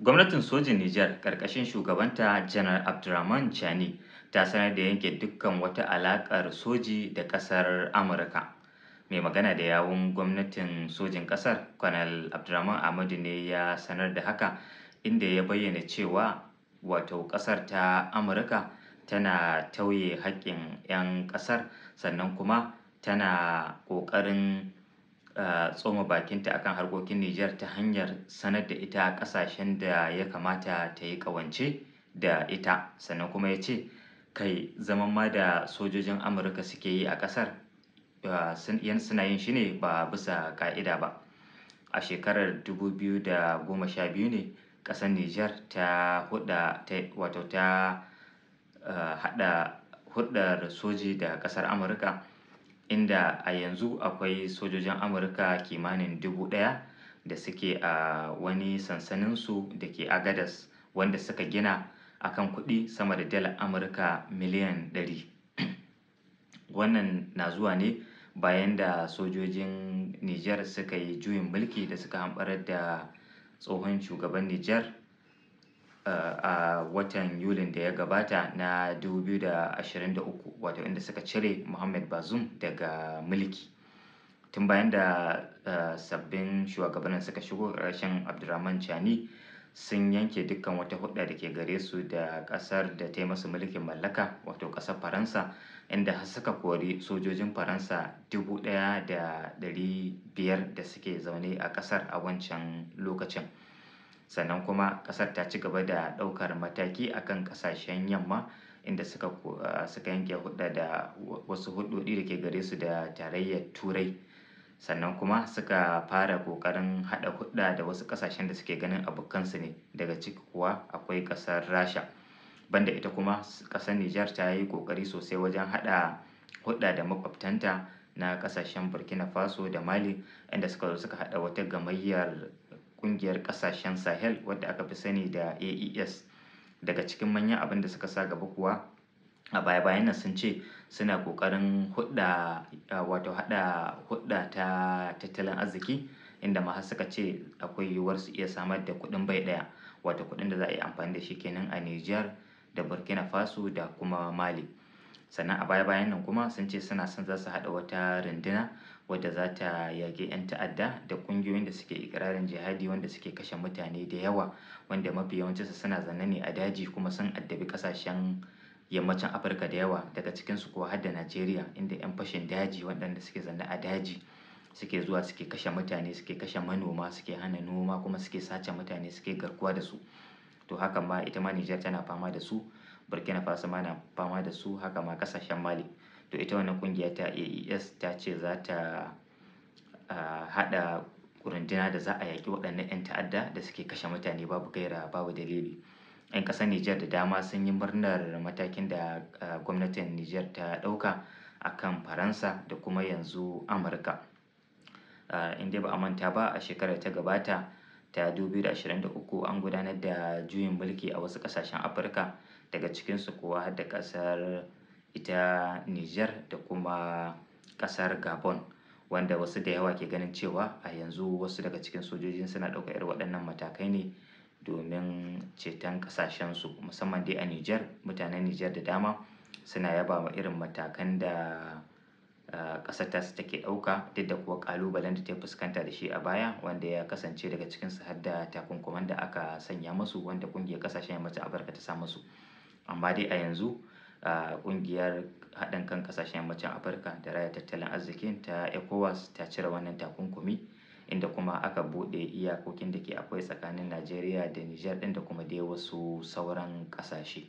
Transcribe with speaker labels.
Speaker 1: Gwamnatin sojin Nijar ƙarƙashin shugabanta Janar Abdurrahman Chani ta sanar da yanke dukkan wata alaƙar soji da ƙasar Amurka. Mai magana da yawun gwamnatin sojin ƙasar, Kanal Abdurrahman Ahmadu ne ya sanar da haka, inda ya bayyana cewa wato ƙasar ta Amurka tana tauye haƙƙin 'yan ƙasar, sannan kuma tana ƙoƙarin tsoma bakinta akan harkokin Nijar ta hanyar sanar da ita ƙasashen da ya kamata ta yi ƙawance da ita. Sannan kuma ya ce kai zaman ma da sojojin Amurka suke yi a ƙasar suna yin shi ne ba bisa ƙa'ida ba. A shekarar 2012 ne ƙasar Nijar ta huɗa wato ta haɗa hulɗar soji da ƙasar Amurka, inda a yanzu akwai sojojin Amurka kimanin 1,000 da suke a wani sansaninsu da ke Agadas, wanda suka gina akan kuɗi sama da dala Amurka miliyan 100. Wannan na zuwa ne bayan da sojojin Nijar suka yi juyin mulki da suka hamɓarar da tsohon shugaban Nijar a watan Yulin da ya gabata na 2023, wato inda suka cire Mohamed Bazoum daga mulki. Tun bayan da sabbin shugabannin suka shigo ƙarshen Abdurrahman Chani, sun yanke dukkan wata hulɗa da ke gare su da ƙasar da ta yi masu mulkin mallaka, wato ƙasar Faransa, inda har suka kori sojojin Faransa 1,500 da suke zaune a ƙasar a wancan lokacin. Sannan kuma ƙasar ta ci gaba da ɗaukar mataki akan ƙasashen yamma, inda suka yanke hulɗa da wasu hulɗoɗi da ke gare su da Tarayyar Turai. Sannan kuma suka fara ƙoƙarin haɗa hulɗa da wasu ƙasashen da suke ganin abokansu ne, daga ciki kuwa akwai ƙasar Rasha. Banda ita kuma, ƙasar Nijar ta yi ƙoƙari sosai wajen haɗa hulɗa da maƙwabtanta na ƙasashen Burkina Faso da Mali, inda suka zo suka haɗa wata gamayyar ƙungiyar ƙasashen Sahel wadda aka fi sani da AES. Daga cikin manyan abin da suka sa gaba kuwa a baya-bayan nan, sun ce suna ƙoƙarin hulɗa, wato haɗa hulɗa ta tattalin arziki, inda ma har suka ce akwai yiwuwar su iya samar da kuɗin bai ɗaya, wato kuɗin da za a yi amfani da shi kenan a Nijar da Burkina Faso da kuma Mali. Sannan a baya-bayan nan kuma sun ce suna son za su haɗa wata runduna wadda za ta yaƙi 'yan ta'adda da ƙungiyoyin da suke iƙirarin jihadi, wanda suke kashe mutane da yawa, wanda mafi yawancinsu suna zaune ne a daji kuma sun addabi ƙasashen yammacin Afirka da yawa, daga cikinsu kuwa har da Najeriya, inda 'yan fashin daji waɗanda suke zaune a daji suke zuwa suke kashe mutane, suke kashe manoma, suke hana noma, kuma suke sace mutane, suke garkuwa da su. To hakan ma ita ma Nijar tana fama da su, Burkina Faso ma na fama da su, haka ma ƙasashen Mali. To ita wannan ƙungiya ta AES ta ce za ta haɗa runduna da za a yaƙi waɗannan 'yan ta'adda da suke kashe mutane babu gaira babu dalili. 'Yan ƙasar Nijar da dama sun yi murnar matakin da gwamnatin Nijar ta ɗauka a kan Faransa da kuma yanzu Amurka. In dai ba a manta ba, a shekarar ta gabata ta 2023 an gudanar da juyin mulki a wasu ƙasashen Afirka, daga cikinsu kuwa har da ƙasar ita Nijar da kuma ƙasar Gabon, wanda wasu da yawa ke ganin cewa a yanzu wasu daga cikin sojojin suna ɗaukar irin waɗannan matakai ne domin ceton ƙasashensu, musamman dai a Nijar. Mutanen Nijar da dama suna yaba wa irin matakan da ƙasar tasu take ɗauka, duk da kuwa ƙalubalen da ta fuskanta da shi a baya, wanda ya kasance daga cikinsu har da takunkuman da aka sanya musu, wanda ƙungiyar ƙasashen yammacin Afirka ta sa musu. Amma dai a yanzu ƙungiyar haɗin kan ƙasashen yammacin Afirka da raya tattalin arzikin ta ECOWAS ta cire wannan takunkumi, inda kuma aka buɗe iyakokin da ke akwai tsakanin Najeriya da Nijar ɗin da kuma dai wasu sauran ƙasashe.